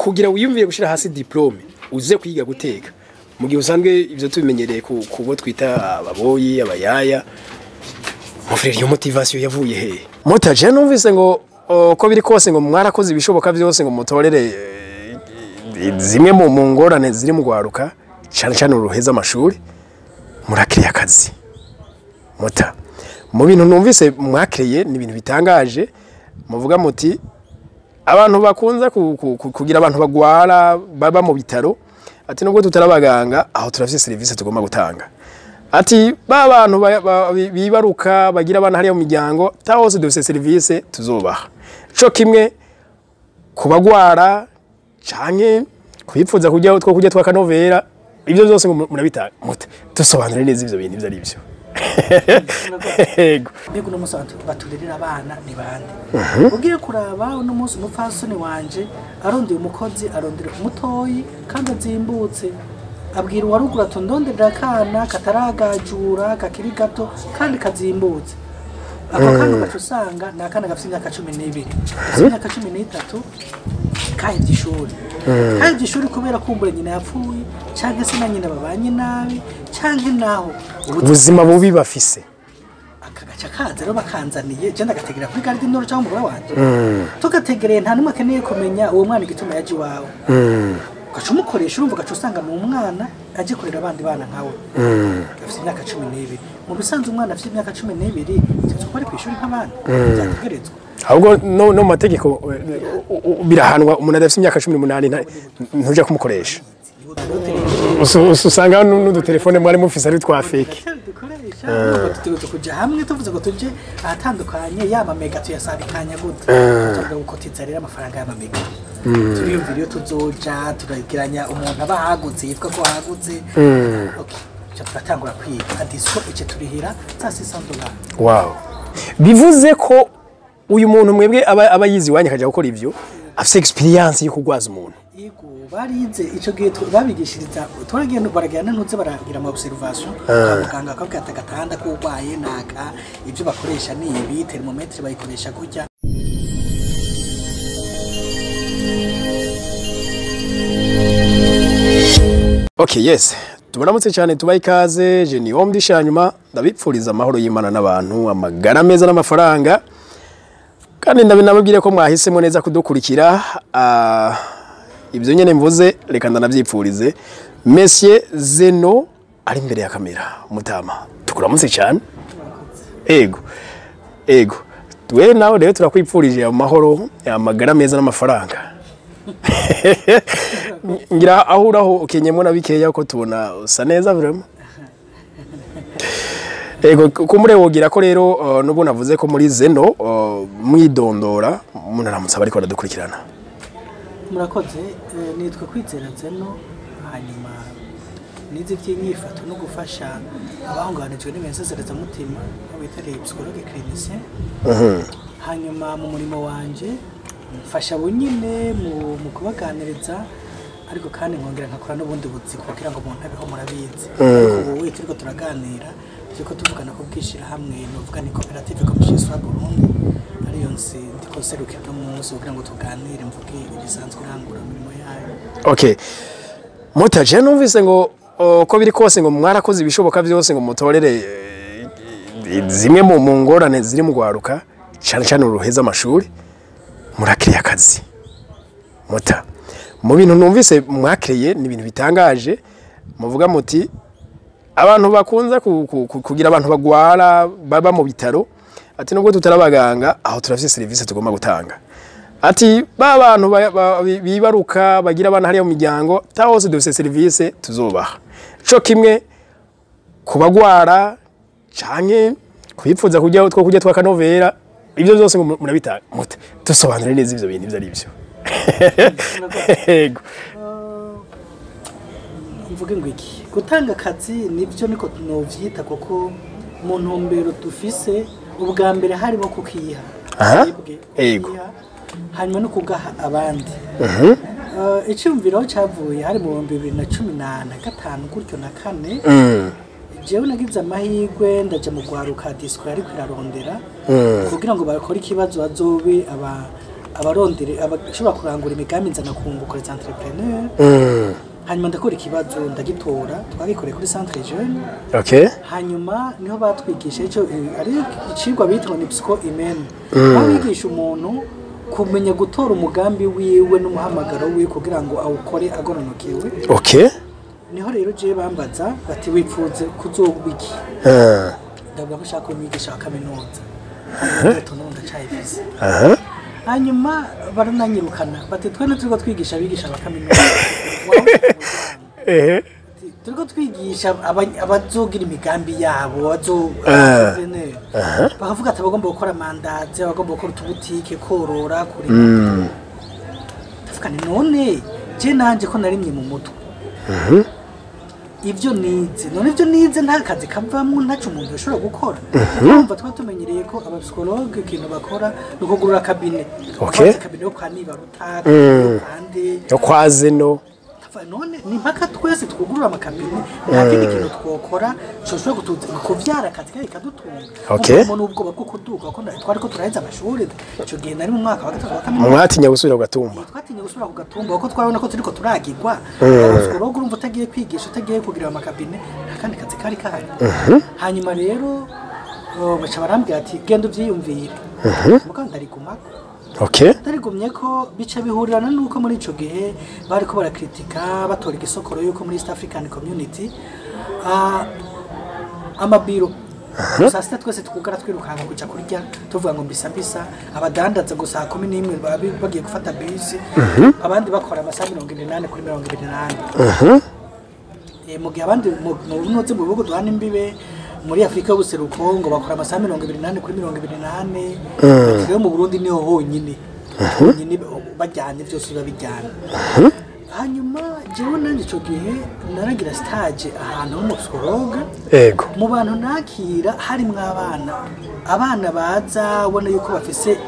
Kugira wiyumvire gushira hasi diplôme uze kwiga guteka mu gihe usanzwe ivyo tubimenyereye ku bo twita ababoyi, abayaya. Mon frère, iyo motivation yavuye he? Mutaje numvise ngo ko biri kose ngo mwarakoze ibishoboka byose ngo mutorere zimwe mu ngorane ziri mu gwaruka, cyane cyane uruheza amashuri, murakiriye akazi. Muta mu bintu numvise mwakiriye ni ibintu bitangaje, muvuga muti abantu bakunze kugira abantu bagwara baba mu bitaro, ati nubwo tutarabaganga aho turafise service tugomba gutanga, ati ba bantu bibaruka bagira abana hariya mu miryango ta hose dufise service tuzobaha, co kimwe kubagwara canke kwipfuza kurya two kurya twakanovera, ivyo byose ngo murabitanga. Mute dusobanure neza ivyo bintu ivyo ari byo. Yego. Mbega uno munsi abantu baturerera abana ni bande? Ugiye kuraba uno munsi, umupfasoni wanje arondeye umukozi, arondera umutoyi kandi azimbutse. Abwira uwaruguru ati: "Ndonderera akana kataragajura, kakiri gato kandi kazimbutse." Ako kana ugaca usanga ni akana gafite imyaka 12, gafite imyaka 13, kahevye ishuri. Kahevye ishuri kubera kumbura nyina yapfuye, canke se na nyina babanye nabi, canke naho ubuzima bubi bafise. Aka gaca kaza rero bakanzaniye, je ndagategera kuri gare du Nord cyangwa umugore wanje tugategereye. Nta n'umwe akeneye kumenya uwo mwana igituma yaje iwawe. Ugaca umukoresha, urumva, ugaca usanga ni umwana aje kurera abandi bana nkawe afite imyaka 12. Mu bisanzwe umwana afite imyaka 12 tuzi ko ari ku ishuri nk'abandi, byategerezwa. Ahubwo no mu mategeko birahanwa, umuntu adafite imyaka 18 ntuja kumukoresha. Usanga n'udutelefone mwari mufise ari twa fake. Dukoresha, urumva, dutegerezwa kuja hamwe tuvuze ngo tuje ahatandukanye, yaba mega tuyasabikanya gute? Tuvuga gukotiza rero amafaranga y'amamega, turiyumvira iyo tuzoja, turageranya umuntu aba ahagutse yitwa ko ahagutse. Okay, ca turatangura kwiga adisco, ice turihira za $600. Wow, bivuze ko uyu muntu mwebwe aba yize iwanyu akaja gukora ivyo, afise experience yo kugwaza umuntu. Yego, barize. Ico gihe babigishiriza, turagiye baragenda ntuze baragira ama observation kwa muganga, akabwira ati: "Agatanda k'urwaye naka, ibyo bakoresha ni ibi, thermomètre bayikoresha gutya." Okay, yes, tubaramutse cyane, tubaye ikaze. Je ni omdi nyuma ndabipfuriza amahoro y'Imana n'abantu, amagara meza n'amafaranga, kandi ndabinababwire ko mwahisemo neza kudukurikira. Ibyo nyene mvuze reka ndanabyipfurize Monsieur Zeno ari imbere ya kamera. Mutama, tukuramutse cyane. Ego, twe nawe rero turakwipfurije amahoro, amagara meza n'amafaranga. Ngira aho uraho ukenyemo na bikeya ko tubona usa neza vraiment. Ego, kumure wogira ko rero nubwo navuze ko muri Zeno mwidondora umuntu aramutse bariko baradukurikirana. Murakoze. Nitwa Kwizera Zeno, hanyuma nize iby'inyifato no gufasha abahungabanijwe n'imiseserezamutima, aho bita les psychologues cliniciens. Hanyuma mu murimo wanje mfasha abo nyine mu kubaganiriza, ariko kandi nkongera nkakora n'ubundi buzi kugira ngo umuntu abeho, murabizi. Ariko ubu turiko turaganira, turiko tuvugana ko bwishira hamwe, novuga ni koperative Comme Chez Soi Burundi, ariyo nsi ndiko nserukira uno munsi kugira ngo tuganire, mvuge ibisanzwe irangura imirimo yayo. Okay, mutaje numvise ngo ko biri kose ngo mwarakoze ibishoboka byose ngo mutorere zimwe mu ngorane ziri mu gwaruka, cyane cyane uruheza amashuri, murakiriye akazi. Muta mu bintu numvise mwakiriye ni ibintu bitangaje, muvuga muti abantu bakunze kugira abantu bagwara baba mu bitaro, ati nubwo tutarabaganga aho turafise service tugomba gutanga, ati ba bantu bibaruka bagira abana hariya mu miryango ta hose dufise service tuzobaha, co kimwe kubagwara canke kwipfuza kurya two kurya twakanovera, ivyo byose ngo murabitanga. Mute dusobanure neza ivyo bintu ivyo ari byo. Yego. Mvuge ngo iki? Gutanga akazi nibyo, niko novyita, kuko mu ntumbero dufise ubwa mbere harimo kukiha twebwe, kukiha, hanyuma no kugaha abandi. Icyumviro cyavuye hari mu 2015 gutyo na kane. Jewe nagize amahirwe ndaja mu gwaruka disco ariko irarondera kugira ngo bakore ikibazo, bazobe aba Abarondere abashobora kurangura imigambi nzana kunguka, les entrepreneurs. Hanyuma ndakora ikibazo, ndagitora, twagikoreye kuri centre jeune. Hanyuma niho batwigisha ico ari icigwa bita ngo ni psycho humaine, aho bigisha umuntu kumenya gutora umugambi wiwe n'umuhamagaro wiwe kugira ngo awukore agoronokewe. Niho rero je bambaza bati: "Wipfuze kuzoba iki?" Ndavuga ko nshaka kuba umwigisha wa kaminuza. Ndoto n'ubu ndacayifise. Hanyuma barananyirukana, bati: "Twe ntituriko twigisha abigisha ba kaminuza. Wawe umuryango." Ati: "Turiko twigisha abazogira imigambi yabo, abazo entrepreneur." Bakavuga ati abagomba gukora amandazi, abagomba gukora utubutike, korora, kurima. Ndavuga nti: "None je nanje ko narimye mu mutwe ibyo nize, none ibyo nize nta kazi kavamo, ntaco umuntu yashobora gukora?" Urumva tuba tumenyereye ko abapsychologue ikintu bakora ni ukugurura cabinet. Cabinet yo kwa Nibaruta, yo kwa nde. Yo kwa Zeno. Ndavuga, none ni mpaka twese twugurura amacabinet? Nta kindi kintu twokora coshobora kutuza kuvyara akazi kandi kadutunga? Umva n'ubwoba bwo kuduga, ko twari ko turaheza amashuri. Ico gihe nari mu mwaka wa gatatu wa kaminuza. Mwatinya gusubira ku gatumba. Twatinye gusubira ku gatumba kuko twabona ko turiko turagirwa. Abapsychologue, urumva, utagiye kwigisha, utagiye kugira amacabinet, nta kandi kazi kari kahari. Hanyuma rero baca barambwira ati: "Genda uvyiyumvire." Mugabo ndarigumako. Ndarigumye ko bica bihurirana nuko muri ico gihe bariko barakritika, batora igisokoro yuko muri East African Community amabiro saa sita twese twugara, twirukanka kuja kurya, tuvuga ngo mbisa mbisa. Abadandaza ngo saa 11 baba bagiye gufata bisi, abandi bakora amasaha 48/48. Mu gihe abandi mu bunoze mu bihugu duhana imbibe muri Afurika y'ubuseruko ngo bakora amasaha 24/24. Ati rero mu Burundi niho honyine honyine bajyanye, byose biba bijyana. Hanyuma jewe nanjye ico gihe naragira stage ahantu h'umupsychologue. Mu bantu nakira harimwo abana baza ubona yuko bafise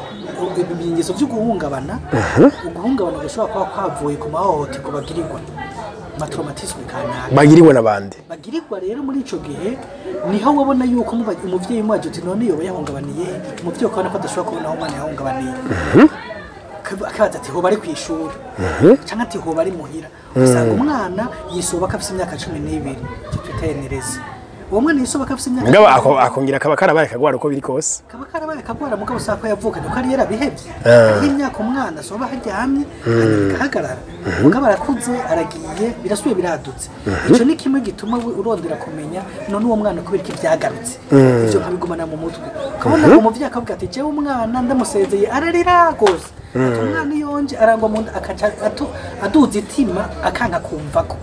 ibimenyetso byo guhungabana, uguhungabana gushobora kuba kwavuye ku mahohoterwa bagirirwa, matraumatisme kanaka. Bagirirwa n'abandi. Bagirirwa. Rero muri ico gihe niho wabona yuko umuvyeyi mwaje uti: "None yoba yahungabaniye?" Umuvyeyi ukabona ko adashobora kubona aho umwana yahungabaniye. Akabaza ati: "Hoba ari kw'ishuri?" Canke ati: "Hoba ari muhira?" Usanga umwana yisoba ko afise imyaka 12, ico twita énurésie. Uwo mwana yisoba ko afise imyaka Mugabo 12, akongera akaba karabaye akagwara uko biri kose. Kaba karabaye akagwara, mugabo usanga ko yavukanye, ko ari yarabihevye. Hariho imyaka umwana asoba haryamye, hanyuma igahagarara, mugabo arakuze, aragiye, birasubiye biradutse. Ico ni kimwe gituma we urondera kumenya: none uwo mwana kubera iki vyagarutse? Ivyo nkabigumana mu mutwe. Ukabona umuvyeyi akavuga ati: "Jewe umwana ndamusezeye ararira gose." Ati: "Umwana iyo nje arangwa mu nda, akaca aduza itima, akanka kumvako."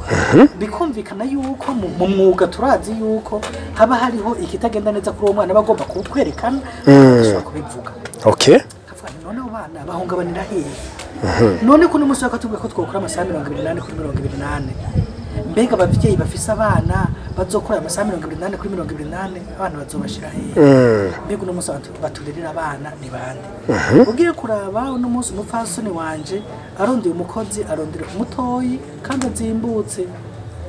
Bikumvikana yuko mu mwuga turazi yuko haba hariho ikitagenda neza kuri uwo mwana, aba agomba kukwerekana, adashobora kubivuga. Kavuga nti: "None abo bana bahungabanira hehe? None ko n'umunsi wakatubwira ko twokora amasaha 24/24, mbega abavyeyi bafise abana bazokora amasaha 24/24, abana bazobashira hehe? Mbega uno munsi abantu baturerera abana ni bande?" Ugiye kuraba uno munsi, umupfasoni wanje arondeye umukozi, arondera umutoyi kandi azimbutse.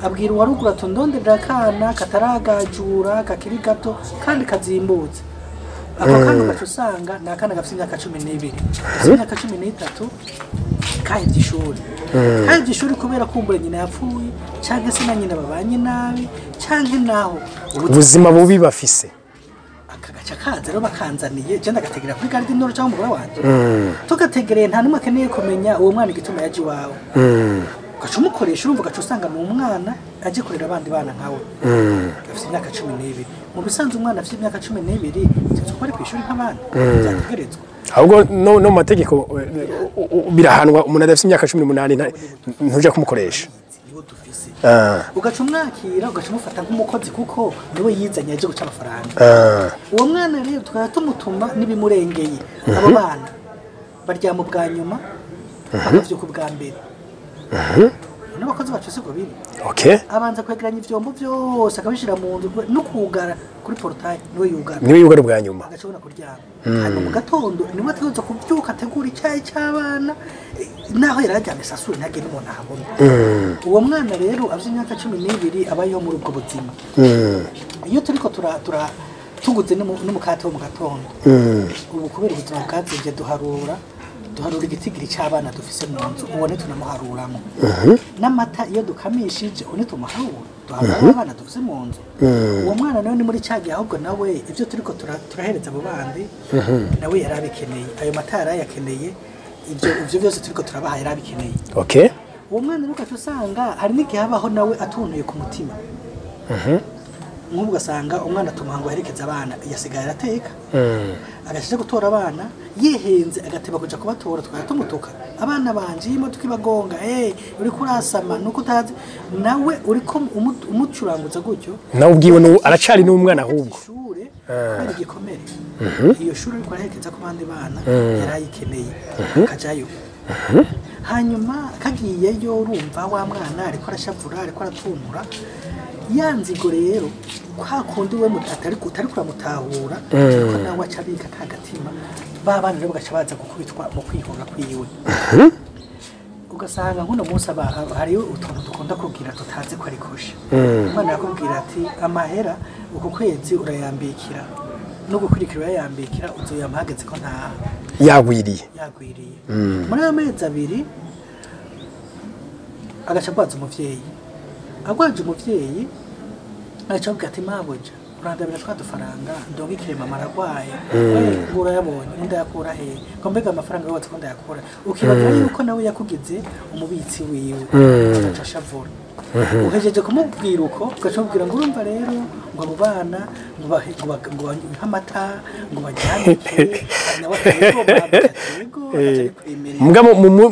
Abwira uwaruguru ati: "Ndonderera akana kataragajura, kakiri gato kandi kazimbutse." Ako kana ugaca usanga ni akana gafite imyaka 12, gafite imyaka 13, kahevye ishuri. Kahevye ishuri kubera kumbura nyina yapfuye, canke se na nyina babanye nabi, canke naho ubuzima bubi bafise. Aka gaca kaza rero bakanzaniye, je ndagategera kuri gare du Nord cyangwa umugore wanje tugategereye. Nta n'umwe akeneye kumenya uwo mwana igituma yaje iwawe. Ugaca umukoresha. Urumva, ugaca usanga ni umwana aje kurera abandi bana nkawe, afite imyaka 12. Mu bisanzwe umwana afite imyaka 12 tuzi ko ari ku ishuri nk'abandi, byategerezwa. Ahubwo no mu mategeko birahanwa, umuntu adafite imyaka 18 ntuja kumukoresha. Niwo dufise. Ugaca umwakira, ugaca umufata nk'umukozi kuko niwe yizanye aje guca amafaranga. Uwo mwana rero tukaba tumutuma n'ibimurengeye. Abo bana baryama ubwa nyuma, bakavyuka ubwa mbere. N'abakozi bacu siko biri. Abanza kwegeranya ivyombo vyose, akabishira mu nzu no kugara kuri portail, niwe yugara. Niwe yugara ubwa nyuma. Agashobora kuryama. Hanyuma mu gatondo niwe ategerezwa kuvyuka ategura icyayi cy'abana. Naho yari aryamye sasuri ntagire n'umuntu ahabona. Uwo mwana rero afite imyaka 12 abayeho muri ubwo buzima. Iyo turiko tura tuguze n'umukate wo mu gatondo, ubu kubera ubuzima bwazimvye duharura Duharura igitigiri c'abana dufise mu nzu, ubone tunamuharuramo. N'amata iyo dukamishije, ubone tumuharura, duharura abana dufise mu nzu. Uwo mwana nawe ni muri ca gihe, ahubwo nawe ibyo turiko turahereza abo bandi, nawe yari abikeneye. Ayo mata yari ayakeneye, ibyo byose turiko turabaha yari abikeneye. Uwo mwana rero ugaca usanga hari n'igihe habaho nawe atuntuye ku mutima. Nk'ubu ugasanga umwana atumuha ngo aherekeze abana, yasigaye arateka, agashaje gutora abana, yihenze agateba kuja kubatora, tukaba tumutuka: "Abana banje, iyi modoka ibagonga, uriko urasama nuko utazi." Nawe uriko umucuranguza gutyo. Nawe ubwiwe aracari n'umwana ahubwo. Ishure kubera igikomere, iyo shure ariko araherekeza ku bandi bana yari ayikeneye, akajayo. Hanyuma kagiyeyo, urumva wa mwana ariko arashavura, ariko aratumura ya nzigo. Rero kwa kundi we utari kuramutahura, ariko nawe aca abika ka gatima. Ba bana rero bagaca baza gukubitwa mu kwihora kwiwe. Ugasanga nk'uno munsi hariyo utuntu dukunda kubwira tutazi ko ari kosha. Umwana arakubwira ati: "Amahera uku kwezi urayambikira, no gukurikira urayambikira, uzoyampa hageze ko ntaha." Yagwiriye. Yagwiriye. Muri ayo mezi 2 agaca agwaza umuvyeyi. Agwaje umuvyeyi, agaca avuga ati: "Mabuja, urandabira twa dufaranga ndungikire mama, aragwaye." "We ngo urayabonye, undi ayakura hehe? Ngo mbega amafaranga yubatse ko ndayakura?" Ukibagira yuko nawe yakugize umubitsi wiwe, agaca ashavura. Uhejeje kumubwira uko, ugaca umubwira ngo: "Urumva rero ngo abo bana ngo ngo bahe amata, ngo bajyanike." Nawe ati: "Yego mabuja," ati: "Yego," agaca abikwemerera. Mbwa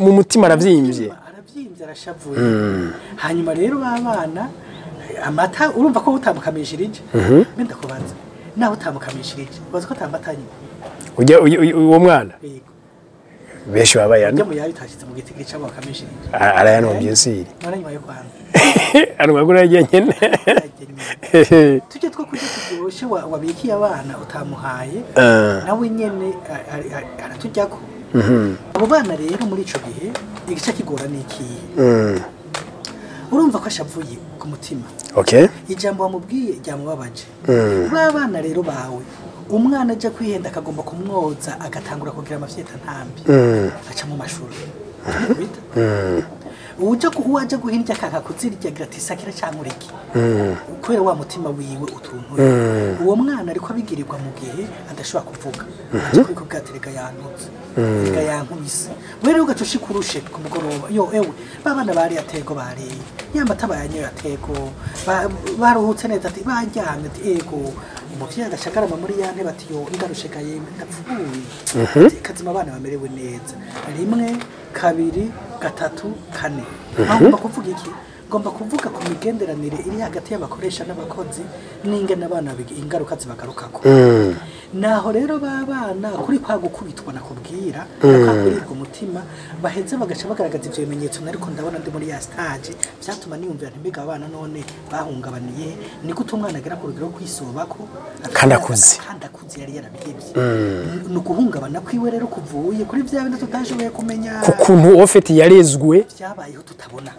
mu mutima aravyimbye. Aravyimbye, arashavuye. Hanyuma rero ba bana amata, urumva ko utamukamishirije. Mbe ndakubaza, naho utamukamishirije, ubaza ko atamatanye? Ujya uwo mwana? Yego. Benshi baba Ujya bayana. mu yayo utashize mu gitigiri c'abo wakamishirije. Arayanomvye nsiri. None nyuma yo kwanga Arumva yagiye nyene. Yarajya tujye two kurya turyoshe wabikiye abana utamuhaye, nawe nyene aratujyako. Abo bana rero muri ico gihe igice kigora ni ikihe? Urumva ko ashavuye ku mutima. Ijambo wamubwiye ryamubabaje. Ba bana rero bawe, umwana ajya kwihenda akagomba kumwoza, agatangura kugira amafyeta ntambi, aca mu mashuri amukubita. Uwaja guhindya akaka kuzirya agira ati: "Sakira cyangwa ureke," kubera wa mutima wiwe utuntuye. Uwo mwana ariko abigirirwa mu gihe adashobora kuvuga, aje kubikubwira ati: "Rega yantutse, rega yankubise." We rero ugaca ushika urushe ku mugoroba: "Yo ewe, ba bana bari atego, bariye ya mata, bayanyoye atego, baruhutse neza?" Ati: "Baryamye." Ati: "Ego." Umuvyeyi agaca agarama muri ya ntebe ati: "Yo, ndarushe ga yemwe, ndapfuye." Ati: "Kazima abana bamerewe neza." Rimwe, kabiri, gatatu, kane. Aho ngomba kuvuga iki? Ngomba kuvuga ku migenderanire iri hagati y'abakoresha n'abakozi n'ingene abana ingaruka zibagarukako. Naho rero babana kuri kwa gukubitwa nakubwira, kwa kuribwa umutima, baheze bagaca bagaragaza ivyo bimenyetso. Nariko ndabona ndi muri ya stage, vyatuma niyumvira nti: "Mbega abana none bahungabaniye ni gute umwana agera ku rugero rwo kwisobako?" Kandi akuze. Kandi akuze, yari yarabihevye. Ni ukuhungabana kwiwe rero kuvuye kuri vya bindi tutashoboye kumenya, Ku kuntu ofeti yarezwe. Vyabayeho tutabona.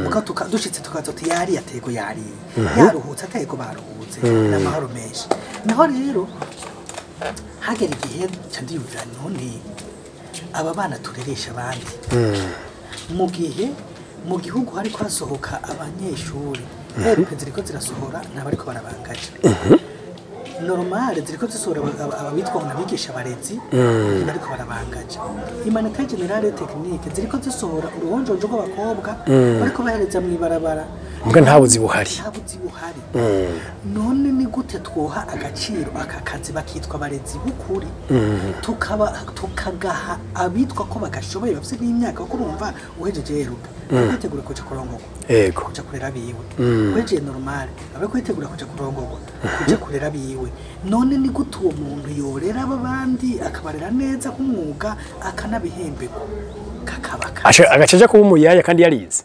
Muga dushitse tukaza tuti: "Yari atego, yariye, yaruhutse atego, baruhutse n'amahoro menshi." Naho rero hagera igihe nca ndiyumvira: none aba bana tureresha abandi, mu gihe mu gihugu hariko hasohoka abanyeshuri, RP ziriko zirasohora, ntabariko barabangaje normale, ziriko zisohora abitwa ngo abigisha abarezi, bariko barabangaje humanité générale, technique, ziriko zisohora uruhonjonjo rw'abakobwa bariko bahereza mw'ibarabara. Mbwa nta buzi buhari. Nta buzi buhari. None ni gute twoha agaciro aka kazi bakitwa abarezi b'ukuri, tukaba tukagaha abitwa ko bagashoboye, bafite n'imyaka? Kuko urumva uhejeje RP kwitegura kuja kurongorwa, kuja kurera abiwe. Uhejeje normale abe kwitegura kuja kurongorwa, kuja kurera abiwe. None ni gute uwo muntu yorera aba bandi, akabarera neza nk'umwuga, akanabihemberwa, kakaba akazi? Agaca aja kuba umuyaya kandi yarize.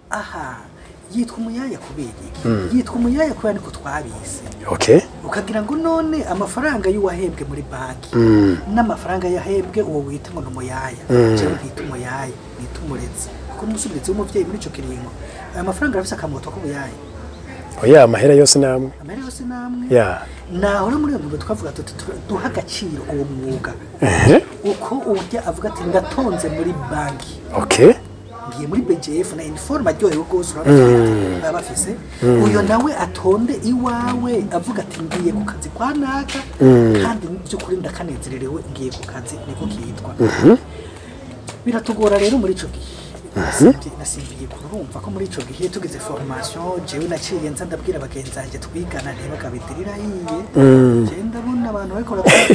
Aha yitwa umuyaya kubera iki? Yitwa umuyaya kubera niko twabise. Ukagira ngo none amafaranga y'uwahembwe muri banki n'amafaranga yahembwe uwo wita ngo ni umuyaya? Jewe ntita umuyaya, nita umurezi, kuko umusubirizi w'umuvyeyi muri ico kiringo. Ayo mafaranga arafise akamoto k'ubuyaya. Oya, amahera yose namwe. Amahera yose namwe. Ya. Naho rero muri iyo ntumbero twavuga tuti duha agaciro uwo mwuga, uko urya avuga ati ndatonze muri banki, ngiye muri BGF na uniforme, aryohewe rwose, urabona baba bafise. Uyo nawe atonde iwawe avuga ati ngiye ku kazi kwa naka, kandi by'ukuri ndakanezererewe, ngiye ku kazi, niko kitwa. Biratugora rero muri ico gihe. Nasimbiye kurumva ko muri ico gihe tugize formation, jewe naciye nza ndabwira bagenzi banjye twigana, ntibakabidirira hiye, je ndabona abantu bariko barakora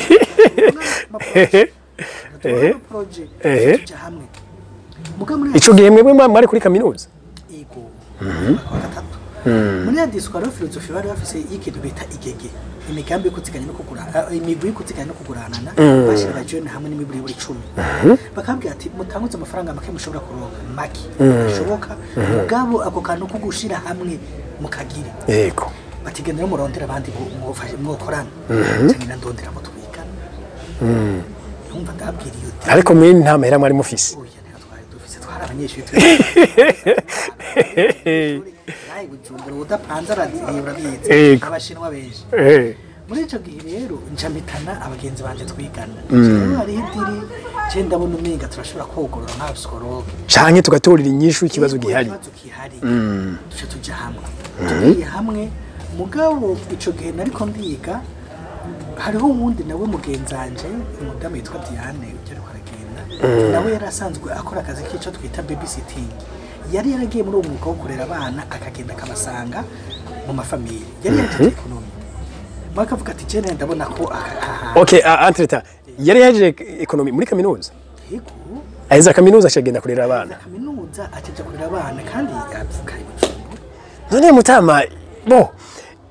projet, tuja hamwe muga muri Ico gihe mwebwe mwari kuri kaminuza? Ego, umwaka wa gatatu. Muri ya discours philosophie bari bafise y'ikintu bita igege, imigambi yo kuziganya no kugura, imigwi yo kuziganya no kuguranana. Bashira abajene hamwe n'imiburi buri 10, bakabwira ati mutanguze amafaranga make mushobora kuronka, make bishoboka, mugabo ako kantu ko gushira hamwe mukagire. Bati genda rero murondera abandi mwokorana, canke ndondera abo twigana. Numva ndabwira iyo uti Ariko mwe nta mahera mwari mufise? Oya, ntayo twari dufise, twari abanyeshuri nawe Bujumbura udapanze araziye, urabizi. Abashinwa benshi. Muri ico gihe rero nca mpitana abagenzi banje twigana. Rero hariho idiri, je ndabona umenga turashobora kogorora nka psychologue Canke tugatorera inyishu ikibazo gihari. Ikibazo gihari, duca tuja hamwe. Tugiye hamwe, mugabo ico gihe nariko ndiga, hariho uwundi nawe mugenzanje, umudamu yitwa Diane, ujya ariko aragenda, nawe yari asanzwe akora akazi k'ico twita babysitting. Yari yaragiye muri uwo mwuga wo kurera abana, akagenda akabasanga mu ma familles. Yari yahejeje économie, mwe akavuga ati jene ndabona ko aha. Okay, entre-temps yari yahejeje économie muri kaminuza? Yego. Aheza kaminuza acagenda kurera abana? Kaminuza akaja kurera abana, kandi avuka i Bujumbura. None mutama, bo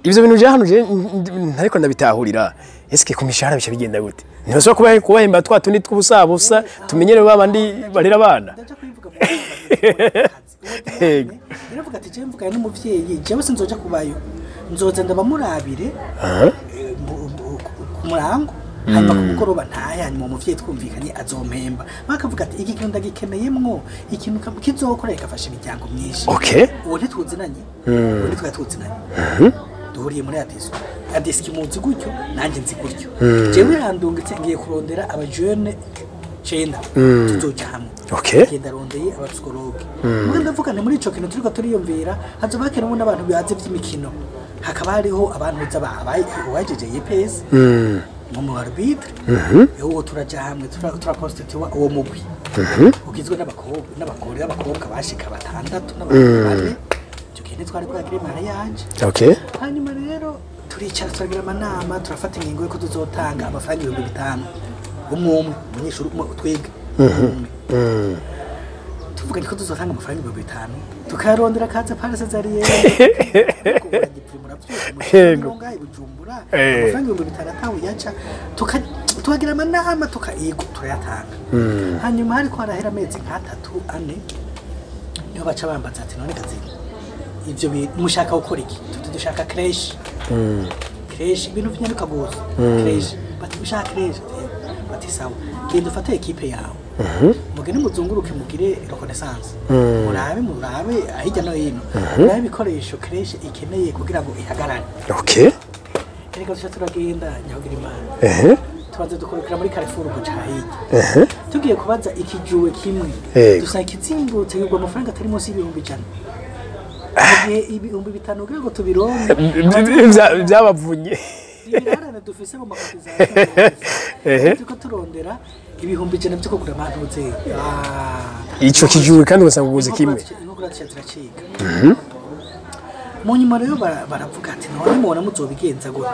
ivyo bintu je hano je ntariko ndabitahurira. Eske ku mishahara bica bigenda gute? Ntibashobora kubahemba twa tundi tw'ubusabusa tumenyere babandi barera abana? Ndaja kubivuga mu kazi. Yaravuga ati jewe mvugana n'umuvyeyi, jewe sinzoja kubayo, nzoza ndabamurabire ku murango, hanyuma ku mugoroba ntahe, hanyuma umuvyeyi twumvikanye azompemba. Bakavuga ati iki kintu ndagikeneyemwo, ikintu kizokora kigafasha imiryango myinshi. Uwo ntituzinanye, uwo ntitwari tuzinanye, duhuriye muri adiso, adiski muzi gutyo, nanjye nzi gutyo. Jewe yandungitse ngiye kurondera abajene 9 tuzoja hamwe. Ngenda arondeye aba psychologue, muga ndavuga nti muri ico kintu turiko turiyumvira hazoba hakenewe n'abantu bihaze vy'imikino, hakaba hariho abantu babaye uwajeje EPS mu arbitre. Uwo turaja hamwe, turaconstituwa uwo mugwi ugizwe n'abakobwa n'abagore, abakobwa bashika batandatu n'abagabo bane. Icyo gihe ntitwari bwagire mariage. Hanyuma rero turicara, turagira amanama, turafata ingingo y'uko tuzotanga amafaranga 5000 umwe umwe, umunyeshuri umwe twiga umwe. Tuvuga ko tuzotanga amafaranga 5000, tukayarondera kaza par césarienne. Bujumbura amafaranga 5000 atawe yaca. Tukagira amanama, tukayigo, turayatanga. Hanyuma hariko harahera amezi nk'atatu ane, niho baca bambaza ati none kazini ivyo bintu mushaka gukora iki? Tuti dushaka crèche. Crèche, ibintu vinyaruka gose, crèche. Bati ushaka crèche? Bati sawa, genda ufate équipe yawe, mugende muzunguruke, mugire reconnaissance, murabe hirya no hino, murabe ibikoresho crèche ikeneye kugira ngo ihagarare. Erega tuca turagenda, nyahugira Imana. Tubanza dukorokera muri Carrefour guca hirya. Tugiye kubaza ikijuwe kimwe, dusanga ikizimbutse kigwa amafaranga atari munsi y'100,000, mu gihe 5000 kugira ngo tubironke Byabavunye. Ibirarane dufise mu ma cotisations, turiko turondera 100,000 vyo kugura amantuze. Ico kijuwe kandi ugasanga uguze kimwe. Inkokora zica ziracika. Mu nyuma rero baravuga ati none mubona muzobigenza gute?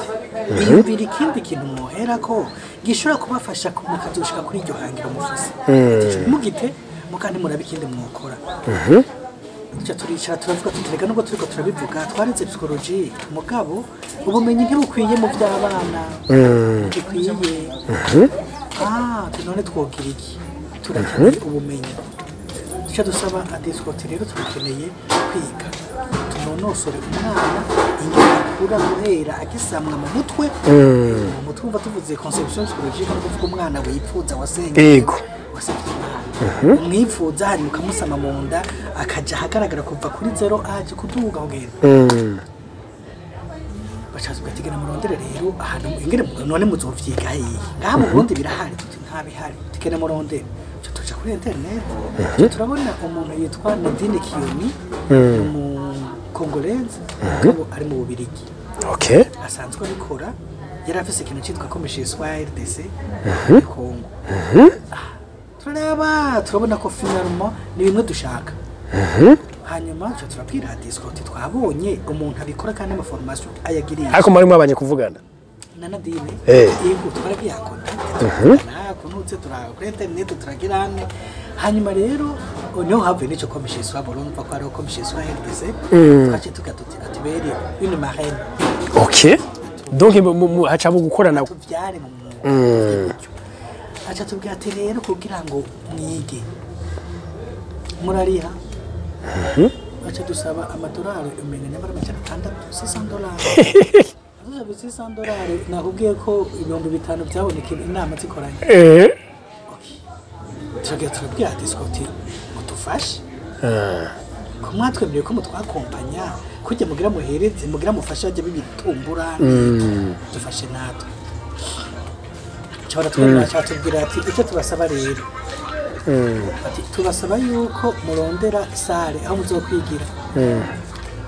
Iyumvira ikindi kintu mwoherako gishobora kubafasha mukazoshika kuri iryo hangiro mufise. Ati, mugite mukandi murabe ikindi mwokora. Duca turicara, turavuga tuti reka nubwo turiko turabivuga twaretse psychologie, mugabo ubumenyi ntibukwiye mu by'abana, ntibukwiye. None twogira iki? Turakeneye ubumenyi. Duca dusaba adescoti, rero turakeneye kwiga tunonosore umwana ingene akura guhera agisamwa mu mutwe. Mu mutwe, umva tuvuze conception psychologique, no kuvuga umwana wipfuza wasengeye, wasabye Imana, umwipfuza, hanyuma ukamusama mu nda, akaja ahagaragara kuva kuri zéro aje kuduga kugenda. Bacazuga ati gena murondere rero ahantu ingene none muzovyiga hehe? Ngaha mu Burundi birahari? Tuti ntabihari. Tugenda murondere. Tuca tuja kuri internet, turabona umuntu yitwa Nadine Kiyoni, umu Congolaise mugabo ari mu Bubirigi, asanzwe abikora. Yari afise ikintu citwa Comme Chez Soi RDC Congo. Turaraba, turabona ko finalement ni bimwe dushaka. Hanyuma tuca turabwira Disco ati twabonye umuntu abikora kandi ama formation ayagiriye. Ariko mwari mwabanye kuvugana? Na Nadine. Yego, twaragiye contact, turavugana kunutse kuri internet, turagira hane. Hanyuma rero niho havuye n'ico Comme Chez Soi. Urumva ko hariho Comme Chez Soi RDC. Twaciye tugira tuti atubere une marraine. Okay, donc hacamo gukorana. Tuvyare mu mwuga. Aca tubwira ati rero kugira ngo mwige murariha. Aca dusaba amadolari umenga nyamara 600, $600. Adusaba $600. Nakubwiye ko 5000 byaboneka inama zikoranye. Turagira turabwira Disco ati mudufashe, ko mwatwemereye ko mutwakompanya kujya mugira muhereze, mugira mufashe bajya bibitumbura, dufashe natwe. Cyabara twemera, cyatubwira ati icyo tubasaba rero, ati tubasaba yuko murondera salle aho muzokwigira,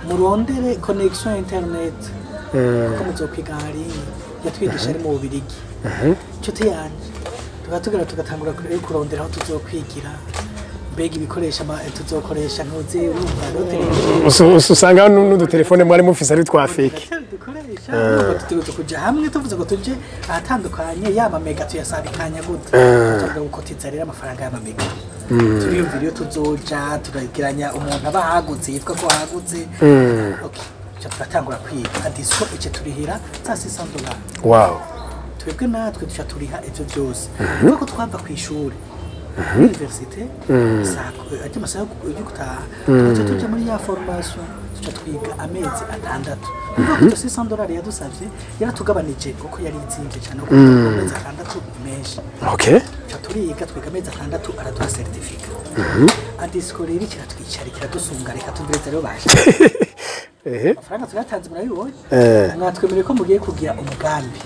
murondere connexion internet kuko muzokwiga en ligne. Yatwigisha ari mu Bubirigi. Inshuti yanjye, tukaba tugera tugatangura kurondera aho tuzokwigira, mbega ibikoresho tuzokoresha, ntuzi, urumva rero televiziyo. Usanga n'udutelefone mwari mufise ari twa fake. Dukoresha, urumva dutegerezwa kuja hamwe. Tuvuze ngo tuje ahatandukanye, yaba mega tuyasabikanya gute? Tuvuga gukotiza rero amafaranga y'amamega, turiyumvira iyo tuzoja, turageranya umuntu aba hagutse yitwa ko hagutse. Okay, tuca turatangura kwiga. Adisco ice turihira za $600. Twebwe natwe duca turiha ivyo byose kuko twava ku ishuri, université, saa ajya amasaha yo gutaha, tuca tuja muri ya formation, tuca twiga amezi 6. Nuko ko $600 yadusavye yaratugabanije kuko yari izimvye cyane, kuko amezi 6 ni menshi. Tuca turiga, twiga amezi 6, araduha certificat. Adisco rero kiratwicara, kiradusunga, reka tumvirize rero bashe. Amafaranga turayatanze, murabibonye. Mwatwemereye ko mugiye kugira umugambi.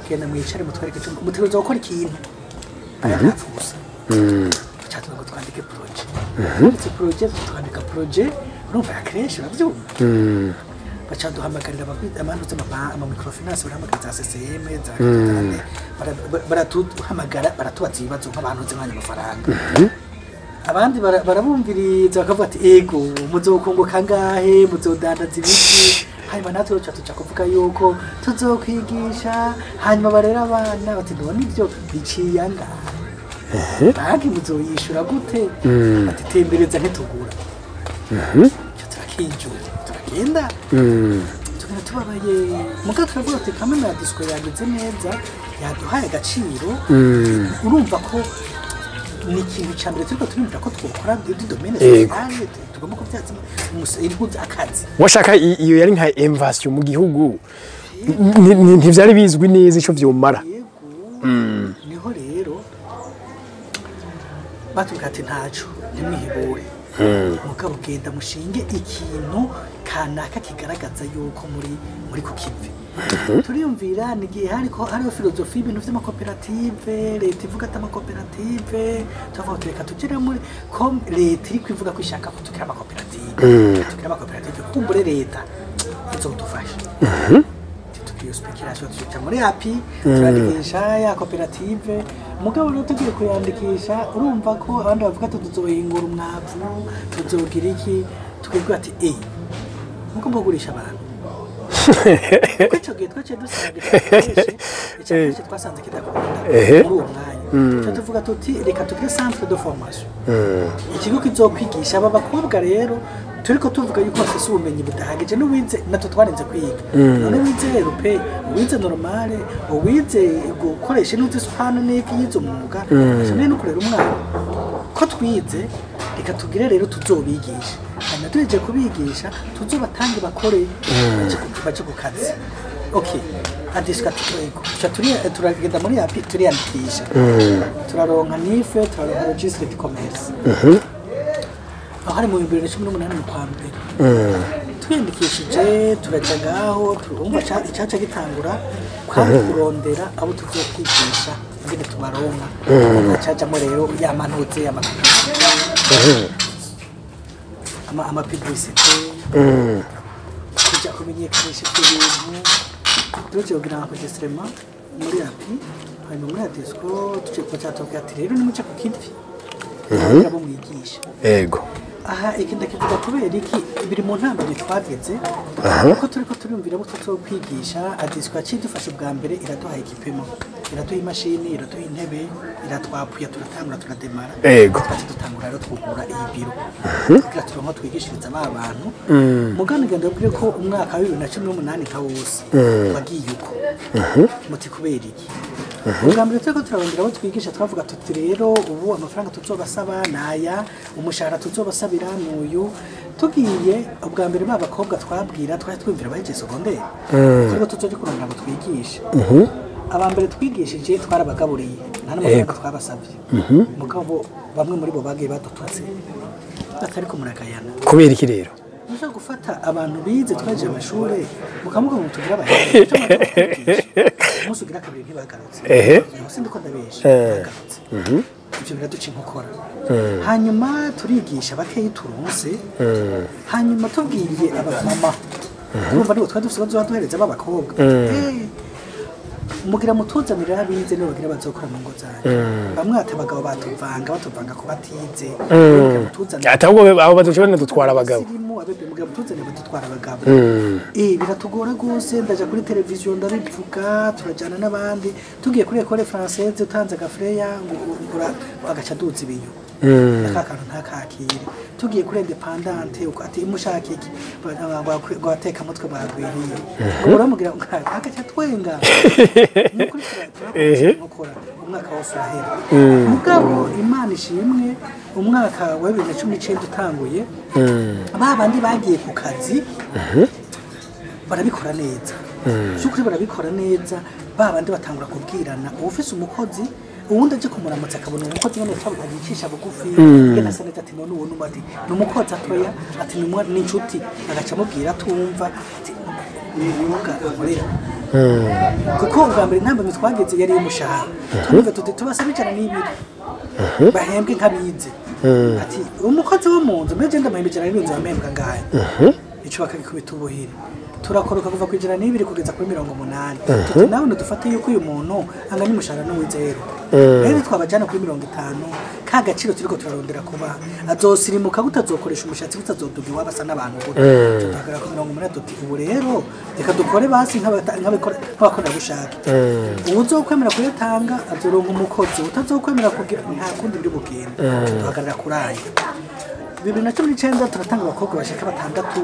Genda mwicare mutwereke icyo mutegerezwa gukora, ikintu aya ntapfa gusa. Cyatuma ngo twandike projet. Twanditse projet, twandika projet, urumva ya crèche, urabyumva. Baca duhamagarira abantu ama microfinance, barahamagara za CCM, za Katane, baratuhamagara, baratubaza ibibazo nk'abantu z'abanya amafaranga. Abandi barabumviriza bakavuga ati ego, muzokunguka kangahe, muzodandaza ibiki? Hanyuma natwe duca tuja kuvuga yuko tuzokwigisha, hanyuma barera abana. Bati none ibyo biciye angahe? Banki muzoyishura gute? Bati tembereza ntitugura. Ico turakinjura, turagenda, tugenda tubabaye. Muga turavuga ati kamena ya Disco yagize neza, yaduhaye agaciro. Urumva ko ni ikintu cya mbere turiko turiyumvira ko twokora du domaine social, tugomba kubyaza impuzu akazi. Washaka iyo yari nka invasion mu gihugu. Ntivyari bizwi neza ico vyomara. Yego, niho rero batubwira ati ntaco, ntimwihebure, mugabo genda mushinge ikintu kanaka kigaragaza yuko muri ku kivi. Turiyumvira ni igihe hariko hariho philosophie y'ibintu vy'amakoperative, leta ivuga ati amakoperative. Tuvuga tuti reka tugere muri ko leta iriko ivuga ko ishaka ko tugira amakoperative, tugira amakoperative, kumbure leta izodufasha. Tugira spéculation, tuja muri API, turandikisha ya koperative. Mugabo rero tugiye kuyandikisha, urumva ko abandi bavuga ati tuzohingura umwavu, tuzogira iki. Tukibwira ati muko mbogurisha abantu. Kuko ico gihe twaciye dusanga ica twasanze kidakunda muri uwo mwanya. Tuca tuvuga tuti reka tugire centre de formation, ikigo kizokwigisha aba bakobwa. Rero turiko tuvuga yuko bafise ubumenyi budahagije, n'uwize natwe twarinze kwiga. None uwize RP, uwize normale, uwize gukoresha inuzi isupanu n'iki, yize umwuga akeneye no kurera umwana. Ko twize, reka tugire rero tuzobigisha, hanyuma tuhejeje kubigisha tuzobatange bakore, baje ku kazi. Okay, adisika tukwego tuca turagenda muri API, turiyandikisha, turaronka NIF, turaronka registre de commerce. Aho hari mu 2018 mu kwa mbere. Twiyandikishije, turaja ngaho, turumva icaca gitangura kwari kurondera abo tuzokwigisha, ingene tubaronka. Cajamo rero yamanutse ama publicité, kuja kumenyekanisha ibyo bintu. Tuje kugira enregistrement muri API, hanyuma muri ADESCO tuje kuba ati rero nimuca ku kivi abo mwigisha. Aha iki ndakivuga kubera iki? Biri mu ntambwe twageze, kuko turiko turiyumvira abo tuzokwigisha. ADESCO yaciye idufasha ubwa mbere, iraduha équipement, iraduha imashini, iraduha intebe, iratwapuya, turatangura, turademara. Twaciye dutangura rero twugura iyi biro kugira turonke twigishiriza ba bantu. Mugani genda ubwire ko umwaka wa 2018 nka wose wagiye uko. Muti kubera iki? Ubwa mbere turiko turarondera abo twigisha, twavuga tuti rero ubu amafaranga tuzobasaba naya, umushahara tuzobasabira n'uyu. Tugiye ubwa mbere, ba bakobwa twabwira, twari twumvira bahejeje secondaire, turiko tuzoje kurondera abo twigisha. Aba mbere twigishije twarabagaburiye, nta n'amafaranga twabasabye. Mugabo bamwe muri bo bagiye badututse batariko murakayana. Kubera iki rero? Mushobora gufata abantu bize, twaje amashure, mukamuga ngo tugire abahinga, umunsi ugira kabiri ntibagarutse. Sindi ko ndabesha, bagarutse. Ibyo biraduca inkokora. Hanyuma turigisha bakeyi turonse, hanyuma tubwiye abamama, urumva nibo twari dufise bazoduhereza b'abakobwa, mugira mutuzanire abize nibo bagira bazokora mu ngo zanyu. Bamwe ati abagabo batuvanga, batuvanga ku batize. Mugira mutuzanire Ati ahubwo abo bazoca banadutwara abagabo. Sirimu abebe, mugira mutuzanire badutwara abagabo. Biratugora rwose. Ndaja kuri televiziyo ndabivuga, turajyana n'abandi, tugiye kuri École Française, utanze agafreya ngo agaca aduza ibiyo, aka kantu ntakakire. Tugiye kuri Indépendante uko ati mushaka iki? Ngo ateka mutwe bagwiriye, ngo uramubwira ngo agaca twenga. Nukuri turakora umwaka wose urahera. Mugabo Imana ishimwe, umwaka wa 2019 utanguye, ba bandi bagiye ku kazi barabikora neza, by'ukuri barabikora neza. Ba bandi batangura kubwirana, uwufise umukozi, uwundi aje kumuramutsa akabona umukozi nyene agicisha bugufi, ngena asa neza, ati none uwo numva, ati ni umukozi atoya, ati ni ni inshuti, agaca amubwira atumva ati ni umwuga ankorera. Kuko ubwa mbere intambamyi twageze yari iy'umushahara. Twumva tuti tubasaba 102 bahembwe nk'abize. Ati umukozi wo mu nzu mbe ndamuhemba 102, nzu wamembwa ngahe? Ico bakagikubita ubuhiri. Turakoroka kuva ku 102 kugeza kuri 80. Tuti nawe dufate yuko uyu muntu anganya umushahara n'uwizero, rero twabajana kuri 50, ka gaciro turiko turarondera kuba azosirimuka gute, azokoresha umushatsi gute, azoduga iwabo asa n'abantu gute? Tuhagarara ku 80. Tuti ubu rero reka dukore basi nk'abakorerabushake, uwuzokwemera kuyatanga azoronka umukozi, utazokwemera kugira nta kundi biri bugende. Duhagarara kuri ayo. 2019 turatanga abakobwa bashika batandatu.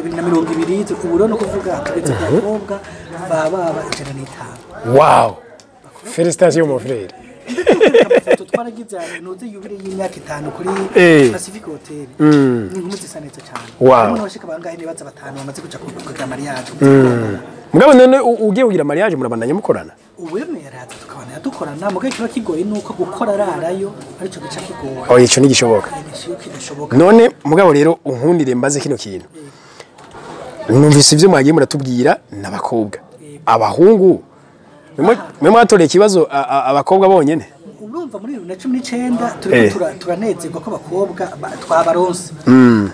2020, ubu rero no kuvuga tugeze ku bakobwa baba 105. Wow, félicitations mon frère. Amafoto twaragize ahantu jubilé y'imyaka 5 kuri Pacific Hotel, ni inkumi zisa neza cyane. Harimo n'abashika bangahe nibaza batanu bamaze kuja kugira mariage. Mugabo none ugiye kugira mariage murabandanya mukorana? Uwemera tukabana dukorana, mugabo kiba kigoye nuko gukora ararayo arico gica kigora. Oh, ico ntigishoboka. Ico kidashoboka. None mugabo rero unkundire mbaze kino kintu. Numvise ivyo mwagiye muratubwira n'abakobwa, abahungu mwe mwatoreye ikibazo abakobwa bonyene? Urumva muri 2019 turiko turanezerwa ko abakobwa twabaronse,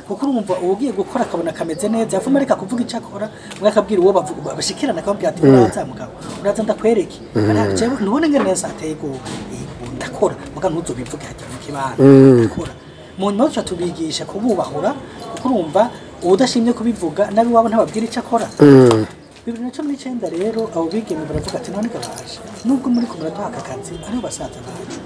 kuko urumva ugiye gukora akabona kameze neza, yavuma areka kuvuga icyo akora, mwe akabwira uwo bashikirana, akababwira ati uraza mugabo, uraza ndakwereke. Jewe ntubone ngene neza ateye go ndakora, muga ntuzobivuge hajya mu kibano ndakora. Mu nyuma duca tubigisha kububahura, kuko urumva uwudashimye kubivuga nabi wabo ntababwira icyo akora. 2019 rero abo bigeme baravuga ati none gabaje, nubwo muri ko muraduha aka kazi, aribo basaza bacu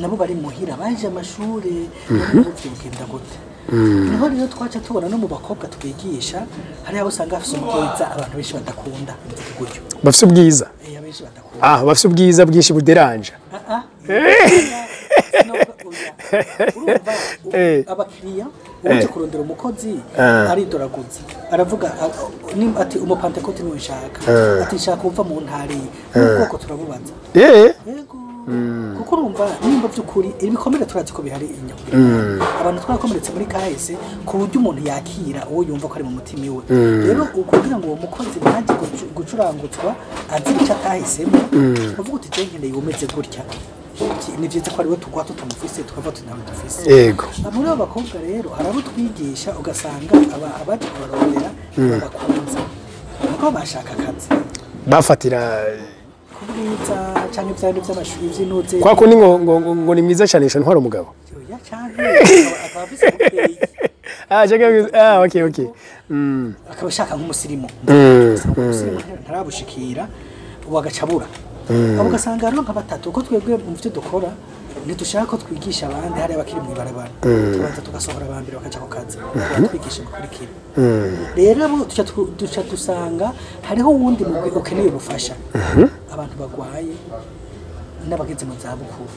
nabo bari muhira baje amashuri, none ubu bugenda gute? Niho rero twaca tubona no mu bakobwa twigisha hari abo usanga bafise ubwiza abantu benshi badakunda, mvuge gutyo. Bafise ubwiza? Eh, abenshi badakunda. Ah, bafise ubwiza bwinshi buderanja. Ah ah, urumva abakiriya uje kurondera umukozi aridoraguza, aravuga ati umupantekote niwe nshaka, ati nshaka uva mu ntara iyi. N'ubwoko turabubaza. Yego. Kuko urumva nimba by'ukuri ibikomere turazi ko bihari inyakubwira abantu twarakomeretse muri kahise, ku buryo umuntu yakira uwo yumva ko ari mu mutima iwe. Rero ukugira ngo uwo mukozi ntajye gucurangutswa azi icyo atahisemo, uvuga uti je nkeneye umeze gutya, ni byiza ko ariwe tugwa tutamufise, tukava tuti ntawe dufise. Muri abo bakobwa rero hari abo twigisha, ugasanga abaje kubarondera babakunze kuko bashaka akazi, bafatira ku bwiza canke vya bindi vy'amashuri vy'intuze. Kwa kundi ngo ni mwiza cyane ntwara umugabo. Oya, canke akaba afise ubukeye. Ah, chaka, ah, okay. Akaba ashaka nk'umusirimu. Ugasanga umusirimu ntarabushikira, ubu agacabura abo, ugasanga hariho nka batatu. Kuko twebwe mu vyo dukora ntidushaka ko twigisha abandi hariya bakiri mw'ibarabara, tubanza tugasohora abambere bakaja ku kazi, tuba twigisha bikurikira. Rero abo duca dusanga hariho uwundi mugwi ukeneye ubufasha, abantu bagwaye n'abageze mu zabukuru.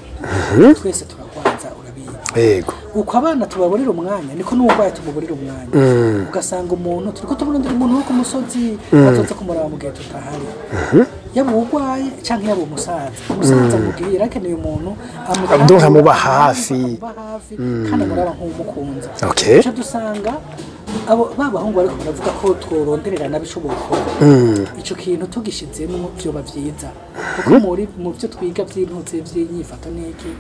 Twese turagwaza, urabizi. Yego. Uko abana tubaburira umwanya, niko n'uwurwaye tumuburira umwanya. Ugasanga umuntu turiko tumurondera, umuntu wo ku musozi azoza kumuraba mu gihe tutahari, yaba uwurwaye canke yaba umusaza. Umusaza mu gihe yarakeneye umuntu amutahura, Donc amuba hafi. Amuba hafi kandi amuraba nk'uwumukunze. Duca dusanga abo ba bahungu bariko baravuga ko tworonderera n'abishoboka, ico kintu tugishizemwo vyoba vyiza, kuko muri mu byo twiga vy'intuze vy'inyifato n'iki,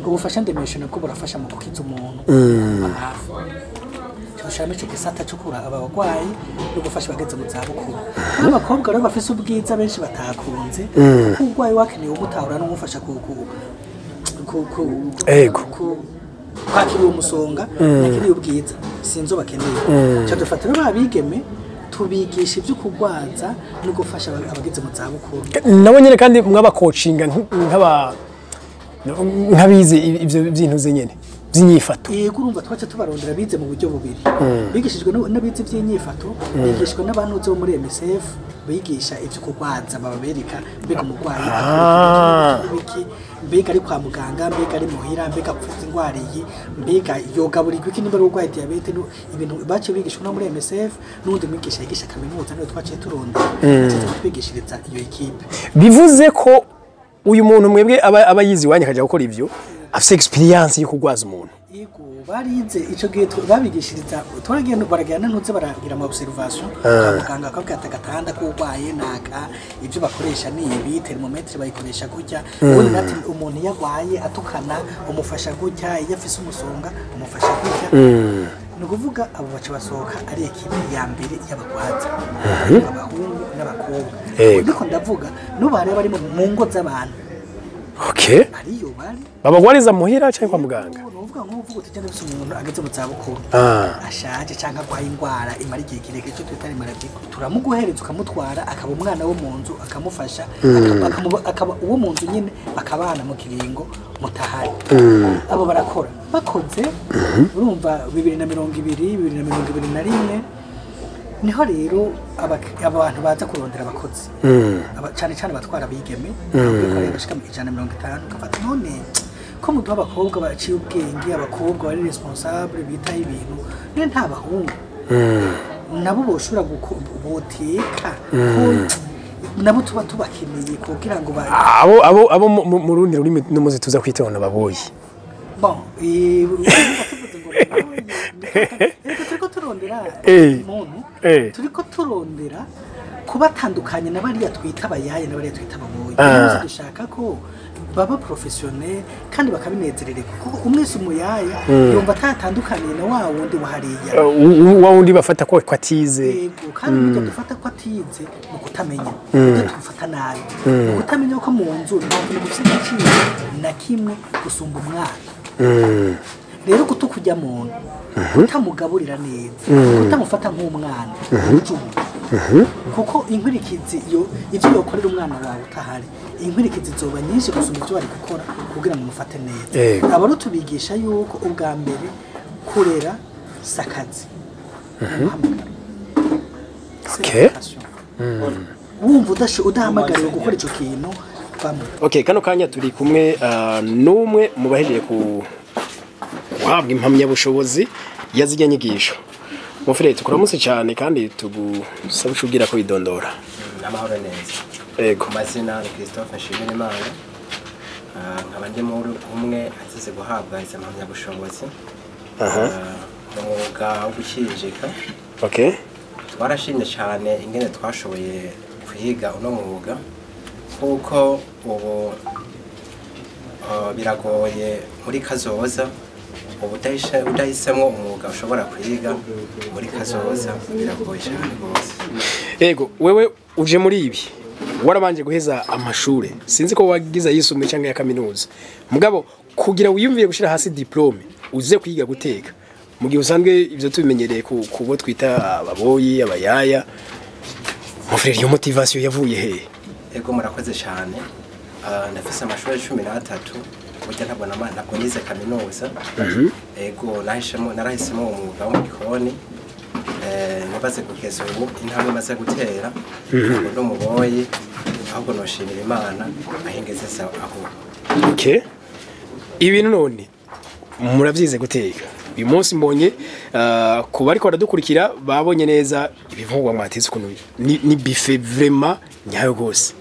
ubufasha ndemesho nabwo burafasha mu gukiza umuntu, kumuba hafi. Tushiramo ico gisata co kuraba abagwayi no gufasha abageze mu zabukuru. N'abakobwa rero bafise ubwiza benshi batakunze, kuko urwaye wakeneye umutahura n'umufasha ku kwakira uwo musonga, nakeneye ubwiza, sinzo bakeneye. Ca dufata rero abigeme tubigisha ibyo kurwaza no gufasha abageze mu zabukuru. Nabo nyene kandi mwabakocinga nk'abize ivyo vy'intuze nyene vy'inyifato? Yego, urumva twaca tubarondera bize mu buryo bubiri: bigishijwe n'abize iby'inyifato, bigishwa n'abantu bo muri MSF bigisha ibyo kurwaza, bababereka mbega umurwayi biki, mbega ari kwa muganga, mbega ari muhira, mbega apfutse indwara iyi, mbega yogaburirwa iki nimba ari urwaye diabète. Ibintu baciye bigishwa no muri MSF n'uwundi mwigisha yigisha kaminuza, niwe twaciye turondera tuza kutwigishiriza iyo équipe. Bivuze ko uyu muntu mwebwe aba yize iwanyu akaja gukora ivyo, afise expérience yo kugwaza umuntu. Yego, barize ico gihe babigishiriza, twaragiye baragenda ntuze baragira ama observation kwa muganga, akabwira ati agatanda k'urwaye naka, ibyo bakoresha ni ibi, thermomètre bayikoresha gutya, ubundi nati umuntu iyo agwaye atukana umufasha gutya, iyo afise umusonga umufasha gutya. Ni ukuvuga abo baca basohoka ari équipe ya mbere y'abagwaza, abahungu n'abakobwa. Ndiko ndavuga n'ubu hariho bari mu ngo z'abantu. Ariyo bari. Babagwariza muhira canke kwa muganga? Nuvuga nk'uvuga uti cyangwa se umuntu ageze mu zabukuru ashaje cyangwa arwaye indwara imara igihe kirekire, icyo twita maladie, turamuguhereza ukamutwara, akaba umwana wo mu nzu, akamufasha, akaba uwo mu nzu nyine, bakabana mu kiringo mutahari. Abo barakora bakoze. Urumva 2020, 2021 niho rero abantu baza kurondera abakozi, cyane cyane abatwara abigeme bikoreye bashika mu 150. Ugafata none ko muduha abakobwa baciye ubwenge, abakobwa bari responsable, bitaho ibintu, none nta bahungu nabo boshobora boteka, ko nabo tuba tubakeneye kugira ngo ba Abo mu rundi rurimi n'umuzi tuza kwitona baboyi. Bon, urumva tuvuze ngo baboyi, reka turiko turondera muntu, turiko turondera kubatandukanya na bariya twita abayaye na bariya twita ababoyi. Umunsi dushaka ko baba professionnel kandi bakabinezerererwa, kuko umwese umuyaya yumva atatandukaniye na wa wundi wa hariya. Wa wundi bafata ko atize. Yego, kandi burya dufata ko atize mu kutamenya, ibyo tufata nabi mu kutamenya ko mu nzu nta kintu gifite agaciro na kimwe gusumba umwana. Rero kutukujya muntu kutamugaburira neza, kutamufata nk'umwana ujubuye, kuko inkurikizi yo ivyo yokorera umwana wawe utahari, inkurikizi zoba nyinshi gusumba ivyo bari gukora kugira ngo umufate neza. Aba rero tubigisha yuko ubwa mbere kurera si akazi, ni umuhamagaro. C'est vocation. Wumva udahamagariwe gukora ico kintu, vamo. Okay, kano kanya turi kumwe n'umwe mu bahejeje ku guhabwa impamyabushobozi ya zirya nyigisho. Mufire, tukuramutse cyane kandi tugusaba ucubwira ko bidondora. N'amahoro neza. Ego. Ku mazina ni Christophe Nshimirimana. Nkaba ndi muri umwe azize guhabwa izo mpamyabushobozi mu mwuga wo gukinjika. Twarashimye cyane ingene twashoboye kwiga uno mwuga, kuko ubu biragoye muri kazoza, ubu udahisemo umwuga ushobora kwiga muri kazoza biragoye cyane rwose. Ego, wewe uje muri ibi warabanje guheza amashure, sinzi ko wagize ayisumbuye cyangwa ya kaminuza, mugabo kugira wiyumvire gushira hasi diplome uze kwiga guteka, mu gihe usanzwe ivyo tubimenyereye ku bo twita ababoyi, abayaya, mon frère, iyo motivation yavuye hehe? Ego, murakoze cyane. Ndafise amashuri 13, burya ntabwo nize kaminuza. Ego, narahisemo umwuga wo mu gikoni. Nibaze kugeza ubu intambwe maze gutera, ntabwo ndi umuboyi, ahubwo noshimira Imana aho ingeze aho. Okay, ibintu none muravyize guteka, uyu munsi mbonye ku bariko baradukurikira babonye neza ibivugwa mwatetse ukuntu ni buffet vraiment nyayo gose.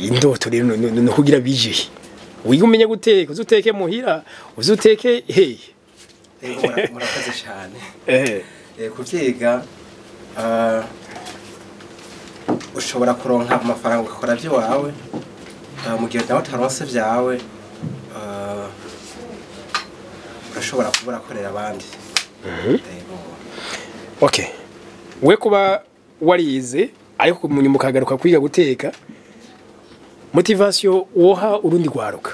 Indoto rero no kugira bije wiga umenye guteka, uzuteke muhira, uzuteke hehe? Ego, murakoze cyane. Kuvyiga, ushobora kuronka amafaranga ugakora by'iwawe. Mu gihe nawe utaronse vyawe, urashobora kuba urakorera abandi. Ego. Okay, we kuba warize ariko munyuma ukagaruka kwiga guteka, motivation woha urundi rwaruka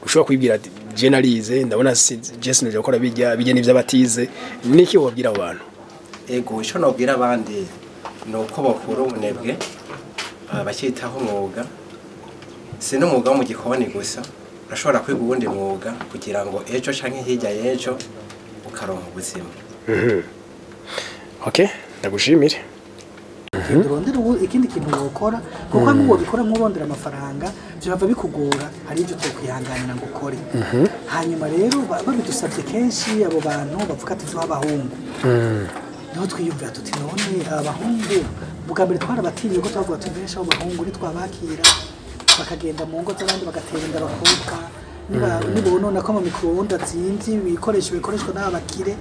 ushobora kwibwira ati je narize, ndabona je sinaje gukora bijya bijya n'ivy'abatize, niki wobwira abo bantu? Ego, ico nobwira abandi ni uko bokura ubunebwe, bakitaho umwuga. Si n'umwuga wo mu gikoni gusa, urashobora kwiga uwundi mwuga kugira ngo ejo canke hirya y'ejo ukaronka ubuzima. Okay, ndagushimire. Urondera ikindi kintu wokora, kuko hamwe wobikora nk'urondera amafaranga vyova bikugora, hari ibyo utokwihanganira ngo ukore. Hanyuma rero babidusabye kenshi abo bantu bavuga ati duha abahungu, niho twiyumvira tuti none abahungu, bwa mbere twarabatinye ko twavuga tuti benshi abo bahungu nitwabakira bakagenda mu ngo z'abandi bagatera inda abakobwa, nibonona ko mu micro-onde azimvye, ibikoresho bikoreshwa n'aba bakire.